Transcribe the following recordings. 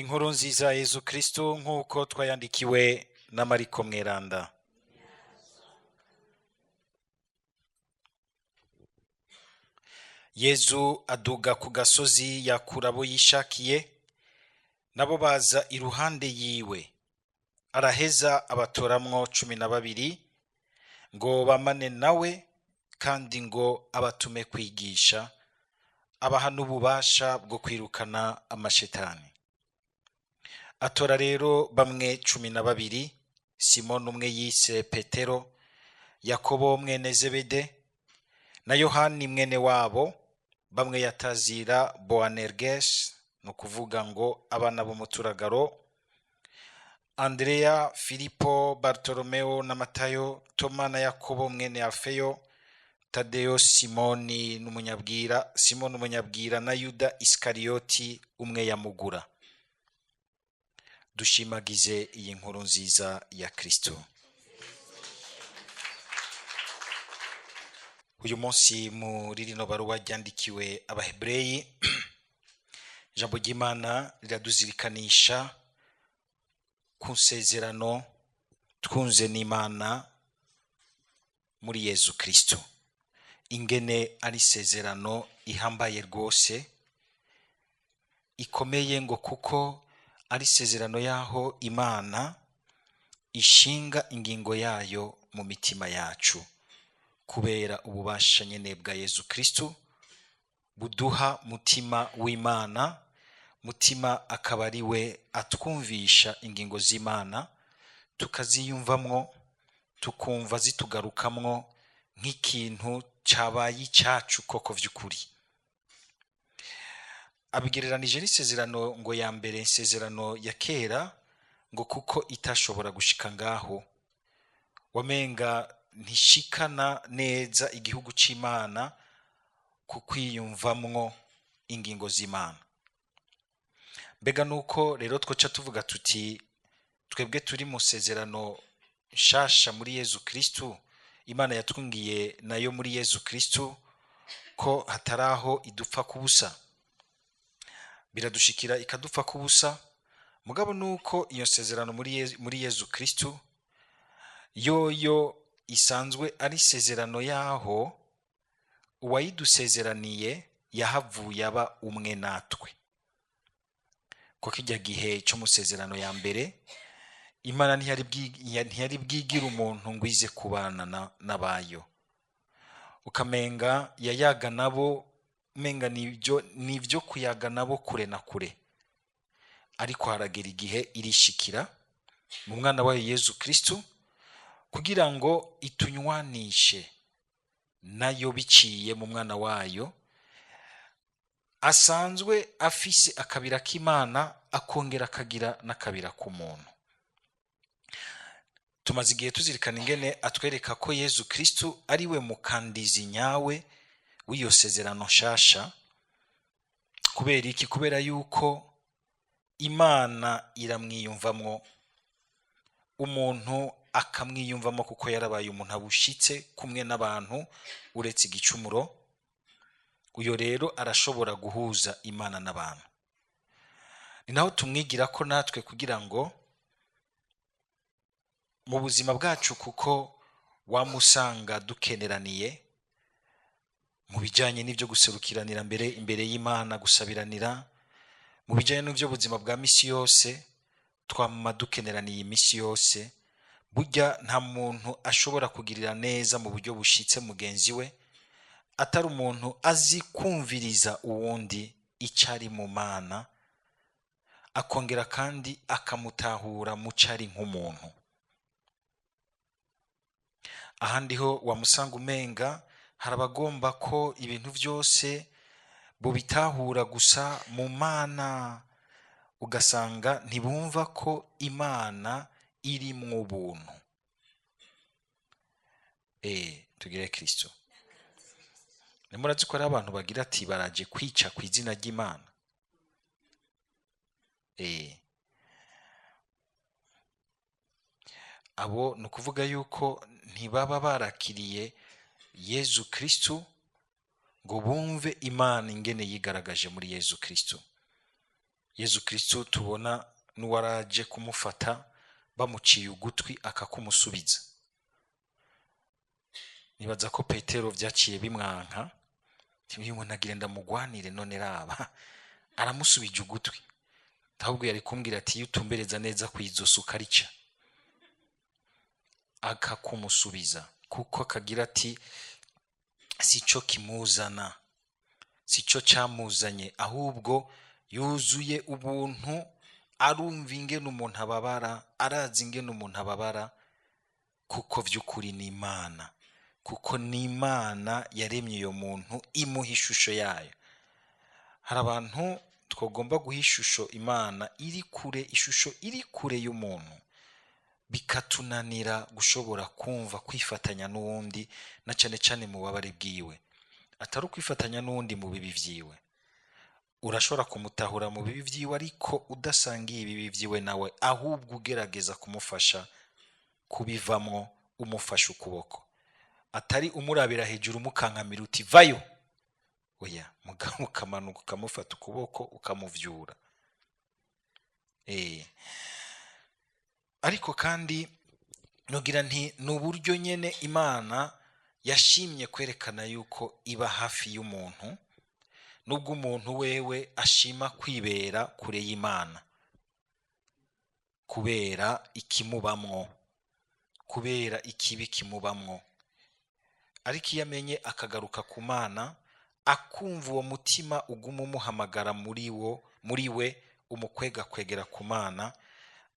Inkuru nziza ya Yezu Kristo nk'uko twayandikiwe na Mariko Mweranda. Yezu aduga ku gasozi yakura abo yishakiye, nabo baza iruhande yiwe. Araheza abatoramwo 12 ngo bamane nawe, kandi ngo abatume kwigisha, abaha n'ububasha bwo kwirukana amashetani. Atora rero bamwe 12, Simoni umwe yise Petero, Yakobo mwene Zebede, na Yohani mwene wabo, bamwe yatazira Boanerges, ni ukuvuga ngo abana b'umuturagaro, Andrea, Filipo, Bartolomeo na Matayo, Toma na Yakobo mwene Alfeyo, Tadeo, Simoni n'umunyabwira, Simoni umunyabwira na Yuda Iskariyoti umwe yamugura. Dushimagize iyi nkuru nziza ya Kristo. Uyu munsi muri rino baruwa ryandikiwe Abahebreyi, ijambo ry'Imana riraduzirikanisha ku nsezerano twunze n'Imana muri Yezu Kristo. Ingene ari isezerano ihambaye rwose, ikomeye, ngo kuko ari isezerano y'aho Imana ishinga ingingo yayo mu mitima yacu, kubera ububasha nyene bwa Yezu Kristo buduha mutima w'Imana, mutima akaba ari we atwumvisha ingingo z'Imana, tukaziyumvamwo, tukumva zitugarukamwo nk'ikintu cabaye icacu koko vy'ukuri. Abigereranije n'isezerano ngo ya mbere, isezerano ya kera, ngo kuko itashobora gushika ngaho, wamenga ntishikana neza igihugu c'Imana ku kwiyumvamwo ingingo z'Imana. Mbega nuko rero twoca tuvuga tuti twebwe turi mu sezerano nshasha muri Yezu Kristo, Imana yatwungiye nayo muri Yezu Kristo, ko hataraho idupfa kubusa. Biradushikira ikadupfa kubusa, mugabo nuko iyo sezerano muri Yezu Kristo yoyo isanzwe ari sezerano yaho uwayidusezeraniye yahavuye aba umwe natwe. Ko kijya gihe cyo mu sezerano ya mbere, Imana ntiyari bwigira umuntu ngo ize kubana n'abayo. Ukamenga yayaga nabo, menga nibyo kuyaga nabo kure na kure. Ariko haragera igihe irishikira mu mwana wayo Yezu Kristo kugira ngo itunywanishe nayo biciye mu mwana wayo asanzwe afise akabira k'Imana, akongera akagira n'akabira k'umuntu. Tumaze igihe tuzirikana ingene atwereka ko Yezu Kristo ari we mukandizi nyawe w'iyo sezerano nshasha. Kubera iki? Kubera yuko Imana iramwiyumvamwo, umuntu akamwiyumvamo kuko yarabaye umuntu abushitse kumwe n'abantu uretse igicumuro. Uyo rero arashobora guhuza Imana n'abantu. Ni naho tumwigira ko natwe kugira ngo mu buzima bwacu, kuko wamusanga dukeneraniye mu bijanye n'ivyo guserukiranira mbere imbere y'Imana, gusabiranira mu bijanye n'ivyo buzima bwa misi yose, twama dukeneraniye imisi yose. Burya nta muntu ashobora kugirira neza mu buryo bushitse mugenzi we atari umuntu azi kumviriza uwundi icari mu Mana, akongera kandi akamutahura mu cari nk'umuntu. Ahandi ho wamusanga umenga hari abagomba ko ibintu byose bubitahura gusa mu Mana, ugasanga ntibumva ko Imana iri mu buntu. Tugire Kristo. Nimurazi ko ari abantu bagira ati baraje kwica ku izina ry'Imana. Abo ni ukuvuga yuko ntibaba barakiriye Yezu Kristo ngo bumve Imana ingene yigaragaje muri Yezu Kristo. Yezu Kristo tubona n'uwaraje kumufata bamuciye ugutwi akakumusubiza. Nibaza ko Petero vyaciye bimwanka, nagire ndamugwanire, none raba aramusubije ugutwi. Ahubwo yari kumbwira ati iyo utumbereza neza kwizosi ukarica, akakumusubiza, kuko akagira ati sico kimuzana, sico camuzanye, ahubwo yuzuye ubuntu, arumva ingene umuntu ababara, arazi ingene umuntu ababara, kuko vy'ukuri ni Imana, kuko ni Imana yaremye uyo muntu imuha ishusho yayo. Hari abantu twagomba guha ishusho Imana iri kure, ishusho iri kure y'umuntu, bikatunanira gushobora kumva kwifatanya n'uwundi, na cane cane mu bubabare bwiwe, atari ukwifatanya n'uwundi mu bibi vyiwe. Urashobora kumutahura mu bibi vyiwe ariko udasangiye ibibi vyiwe nawe, ahubwo ugerageza kumufasha kubivamwo, umufasha ukuboko, atari umurabira hejuru umukankamira uti vayo, oya, mugabo ukamanuka ukamufata ukuboko ukamuvyura. Ariko kandi nogira nti ni uburyo nyene Imana yashimye kwerekana yuko iba hafi y'umuntu, nubwo umuntu wewe ashima kwibera kure y'Imana kubera ikimubamwo, kubera ikibi kimubamwo. Ariko iyo amenye akagaruka ku Mana, akumva uwo mutima uguma umuhamagara muri we, umukwega kwegera ku Mana,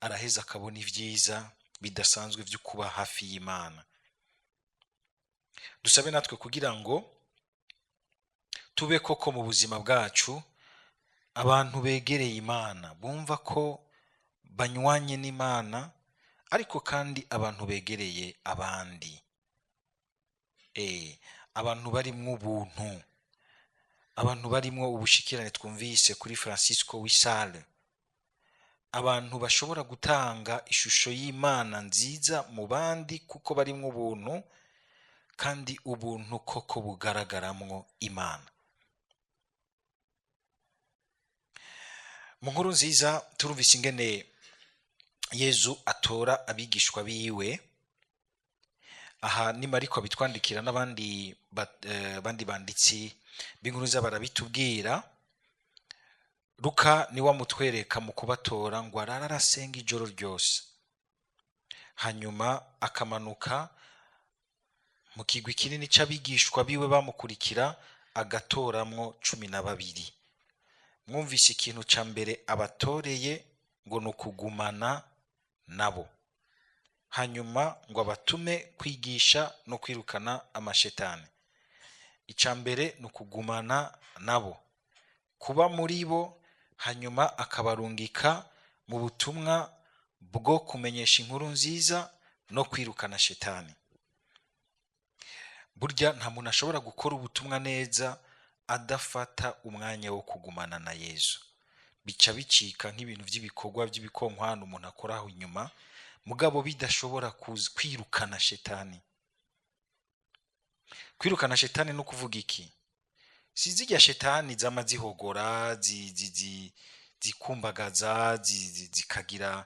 araheza akabona ivyiza bidasanzwe vyo kuba hafi y'Imana. Dusabe natwe kugira ngo tube koko mu buzima bwacu abantu begereye Imana, bumva ko banywanye n'Imana, ariko kandi abantu begereye abandi, abantu barimwo ubuntu, abantu barimwo ubushikirane twumvise kuri Francisco w'Isale, abantu bashobora gutanga ishusho y'Imana nziza mu bandi kuko barimwo ubuntu, kandi ubuntu koko bugaragaramwo Imana. Mu nkuru nziza turumvise ingene Yezu atora abigishwa biwe. Aha ni Mariko abitwandikira n'abandi bandi banditsi b'inkuru nziza barabitubwira. Luka niwe amutwereka mu kubatora ngo arara arasenga ijoro ryose, hanyuma akamanuka mu kigwi kinini c'abigishwa biwe bamukurikira, agatoramwo 12. Mwumvise ikintu ca mbere abatoreye ngo ni ukugumana nabo, hanyuma ngo abatume kwigisha no kwirukana amashetani. Ica mbere ni ukugumana nabo, kuba muri bo, hanyuma akabarungika mu butumwa bwo kumenyesha inkuru nziza no kwirukana shetani. Burya nta muntu ashobora gukora ubutumwa neza adafata umwanya wo kugumana na Yezu. Bica bicika nk'ibintu by'ibikorwa by'ibikonkwano umuntu akoraho inyuma, mugabo bidashobora kwirukana shetani. Kwirukana shetani no kuvuga iki? Si zirya shetani zama zihogora, zikumbagaza, zikagira,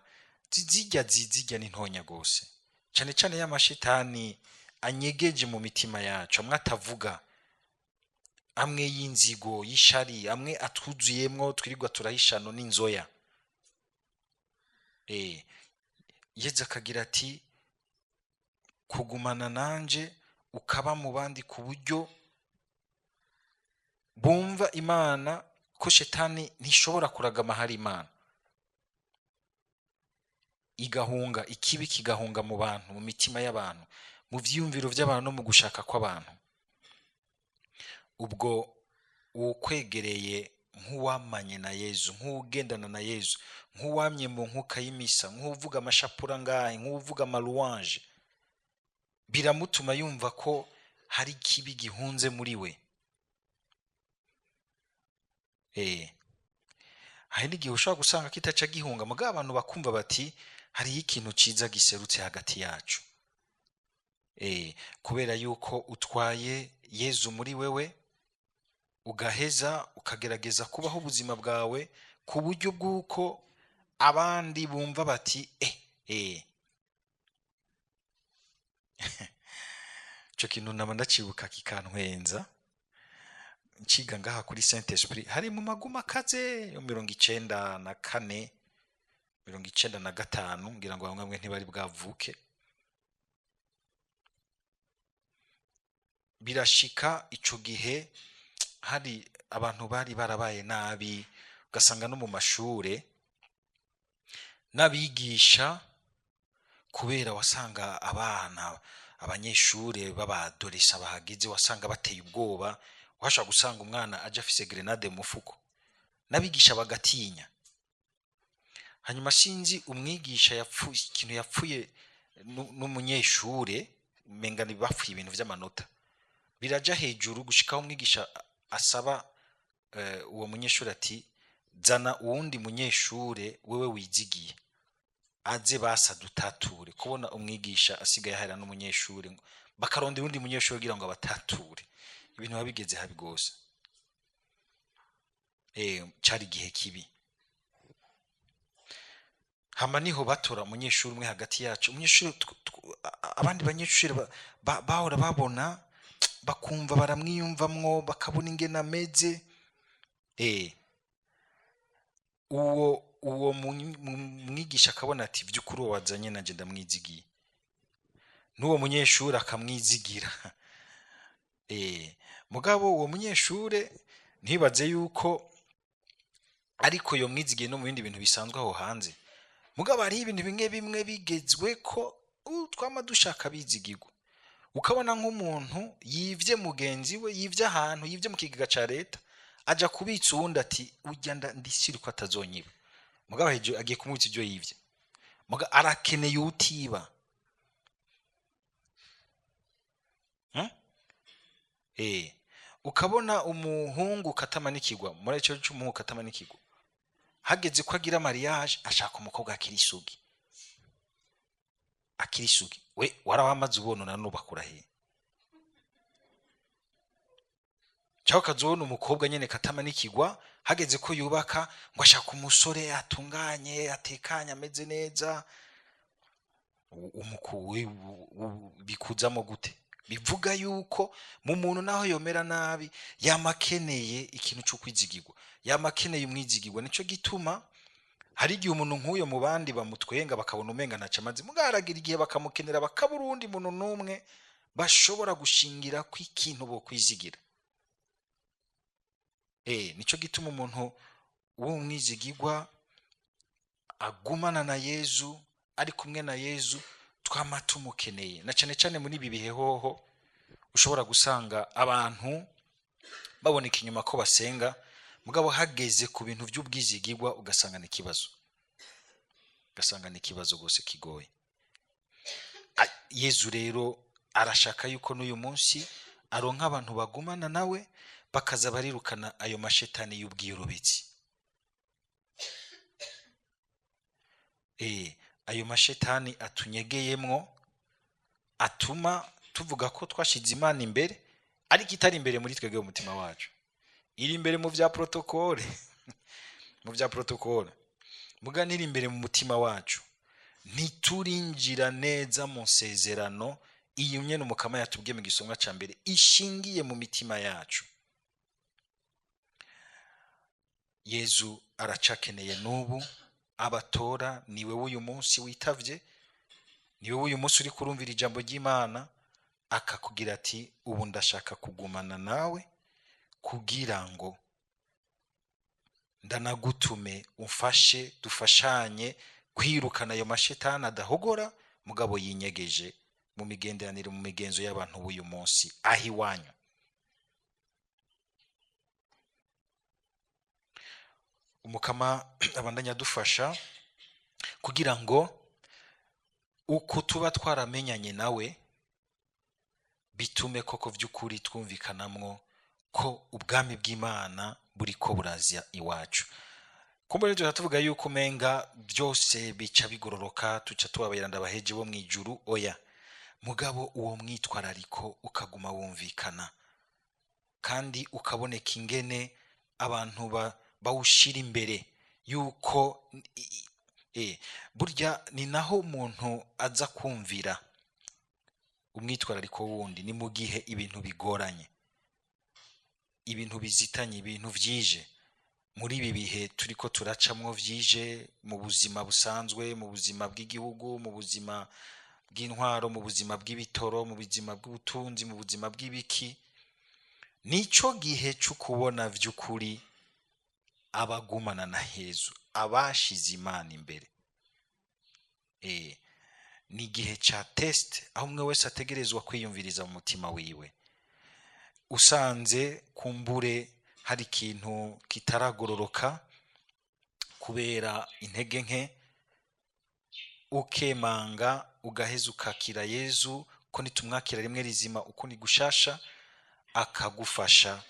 zirya zirya n'intonya gose. Cane cane y'amashetani anyegeje mu mitima yacu, amwe atavuga, amwe y'inzigo, y'ishari, amwe atwuzuyemwo twirirwa turahishano n'inzoya. Yezu akagira ati kugumana nanje ukaba mu bandi ku buryo bumva Imana, ko shetani ntishobora kuragama hari Imana, igahunga, ikibi kigahunga mu bantu, mu mitima y'abantu, mu vyiyumviro vy'abantu no mu gushaka kw'abantu. Ubwo uwukwegereye nk'uwamanye na Yezu, nk'uwugendana na Yezu, nk'uwamye mu nkuka y'imisa, nk'uwuvuga amashapura ngahe, nk'uwuvuga amalouange, biramutuma yumva ko hari ikibi gihunze muri we. Hari n'igihe ushobora gusanga kitaca gihunga, mugabo abantu bakumva bati hariho ikintu ciza giserutse hagati yacu. Kubera yuko utwaye Yezu muri wewe, ugaheza ukagerageza kubaho ubuzima bwawe ku buryo bw'uko abandi bumva bati eh ico kintu naba ndacibuka kikantwenza. Nciga ngaha kuri Saint Esprit, hari mu maguma akaze yo 94, 95, ngira ngo bamwe ntibari bwavuke. Birashika ico gihe hari abantu bari barabaye nabi, ugasanga no mu mashure n'abigisha, kubera wasanga abana abanyeshure b'abadolesa bahageze wasanga bateye ubwoba, washobora gusanga umwana aje afise grenade mu mufuko, n'abigisha bagatinya. Hanyuma sinzi umwigisha yapfuye ikintu yapfuye n'umunyeshure, umenga ni bapfuye ibintu vy'amanota, biraja hejuru gushikaho umwigisha asaba uwo munyeshure ati zana uwundi munyeshure wewe wizigiye aze basa dutature. Kubona umwigisha asigaye ahera n'umunyeshure, bakarondera uwundi munyeshure kugira ngo abatature, ibintu biba bigeze habi gose. Cari igihe kibi. Hama niho batora umunyeshuri umwe hagati yacu, umunyeshuri abandi banyeshuri bahora babona bakumva baramwiyumvamwo, bakabona ingene ameze. Uwo mwigisha akabona ati vy'ukuri uwo wazanye nanje ndamwizigiye, n'uwo munyeshuri akamwizigira. Mugabo uwo munyeshure ntibaze yuko ariko yomwizigiye no mu bindi bintu bisanzwe aho hanze. Mugabo hariho ibintu bimwe bimwe bigezweko twama dushaka bizigirwa. Ukabona nk'umuntu yivye mugenzi we, yivye ahantu, yivye mu kigega ca leta, aja kubitsa uwundi ati urya ndisiri ko atazonyiba. Mugabo hejo agiye kumubitsa ivyo yivye. Mugabo arakeneye utiba. Ukabona umuhungu katamanikirwa, muri ico c'umuhungu katamanikirwa, hageze ko agira mariage ashaka umukobwa akiri isugi. Akiri isugi. We warawamaze ubona na none bakura he? Cyangwa ukazobona umukobwa nyene katamanikirwa, hageze ko yubaka ngo ashaka umusore atunganye, atekanye, ameze neza. Umukuwe bikuzamo gute? Bivuga yuko mu muntu naho yomera nabi yamakeneye ikintu cyo kwizigirwa, yamakeneye umwizigirwa. Nico gituma hari igihe umuntu nk'uyo mu bandi bamutwenga bakabona umenga ntaco amaze, mugaragira igihe bakamukenera bakabura uwundi muntu n'umwe bashobora gushingira ku ikintu bo kwizigira. Nico gituma umuntu w'umwizigirwa agumana na Yezu, ari kumwe na Yezu, twama tumukeneye. Na cane cane muri ibi bihe hoho ushobora gusanga abantu baboneka inyuma ko basenga, mugabo hageze ku bintu by'ubwizigirwa ugasanga ni ikibazo. Ugasanga ni ikibazo gose kigoye. Yezu rero arashaka yuko n'uyu munsi aronka abantu bagumana nawe, bakaza barirukana ayo mashetani y'ubwiyorometsi. Ayo mashetani atunyegeyemwo atuma tuvuga ko twashize Imana imbere, ariko itari imbere muri twebwe mu mutima wacu, iri imbere mu vya protokole. Mu vya protokole, muga niri imbere mu mutima wacu. Ntiturinjira neza mu nsezerano iyi nyene Umukama yatubwiye mu gisomwa ca mbere, ishingiye mu mitima yacu. Yezu aracakeneye n'ubu abatora. Ni wewe uyu munsi witavye, ni wewe uyu munsi uri kurumvira ijambo ry'Imana, akakugira ati ubu ndashaka kugumana nawe kugira ngo ndanagutume umfashe, dufashanye kwirukana ayo mashetani adahogora mugabo yinyegeje mu migenderanire, mu migenzo y'abantu b'uyu munsi aho iwanyu. Umukama abandanya adufasha kugira ngo uko tuba twaramenyanye nawe bitume koko vy'ukuri twumvikanamwo ko ubwami bw'Imana buriko burazia iwacu. Kumbe rero tuvuga yuko umenga byose bica bigororoka, tuca tubabayira ndabaheje bo mwijuru. Oya, mugabo uwo mwitwarariko ukaguma wumvikana kandi ukaboneka ingene abantu bawushira imbere Yuko burya ni naho umuntu aza kumvira umwitwarariko wundi, ni mu gihe ibintu bigoranye, ibintu bizitanye, ibintu vyije. Muri ibi bihe turiko turacamwo vyije mu buzima busanzwe, mu buzima bw'igihugu, mu buzima bw'intwaro, mu buzima bw'ibitoro, mu buzima bw'ubutunzi, mu buzima bw'ibiki, nico gihe co kubona vy'ukuri abagumana na Yezu, abashize Imana imbere. Ni igihe ca test aho umwe wese ategerezwa kwiyumviriza mu mutima wiwe. Usanze kumbure hari ikintu kitaragororoka kubera intege nke, ukemanga ugaheza ukakira Yezu, ko nitumwakira rimwe rizima uko ni gushasha, akagufasha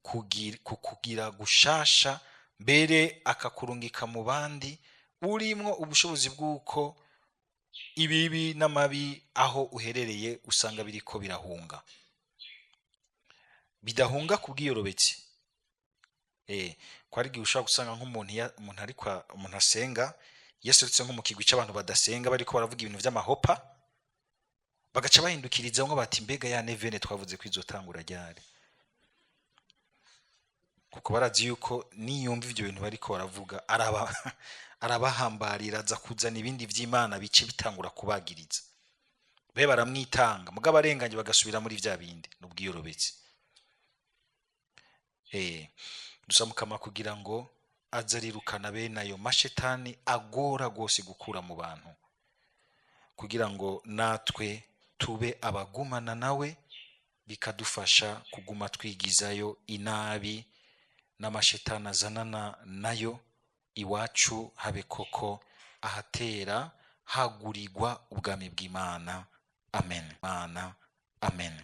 kukugira gushasha, mbere akakurungika mu bandi urimwo ubushobozi bw'uko ibibi n'amabi aho uherereye usanga biriko birahunga, bidahunga kubwiyorobetse. Ko ari igihe ushobora gusanga nk'umuntu umuntu ariko umuntu asenga, yaserutse nko mu kigwi c'abantu badasenga bariko baravuga ibintu vy'amahopa, bagaca bahindukiriza ngo bati mbega ya nevene twavuze ko izotangura ryari, kuko barazi yuko niyumva ivyo bintu bariko baravuga arabahambarira, aza kuzana ibindi vy'Imana bice bitangura kubagiriza, be baramwitanga, mugabo arenganye bagasubira muri vya bindi n'ubwiyorobetse. Dusamukama kugira ngo azarirukana bene ayo mashetani agora gose gukura mu bantu, kugira ngo natwe tube abagumana nawe, bikadufasha kuguma twigizayo inabi n'amashetani azanana nayo, iwacu habe koko ahatera hagurirwa ubwami bw'Imana. Amen. Mana. Amen.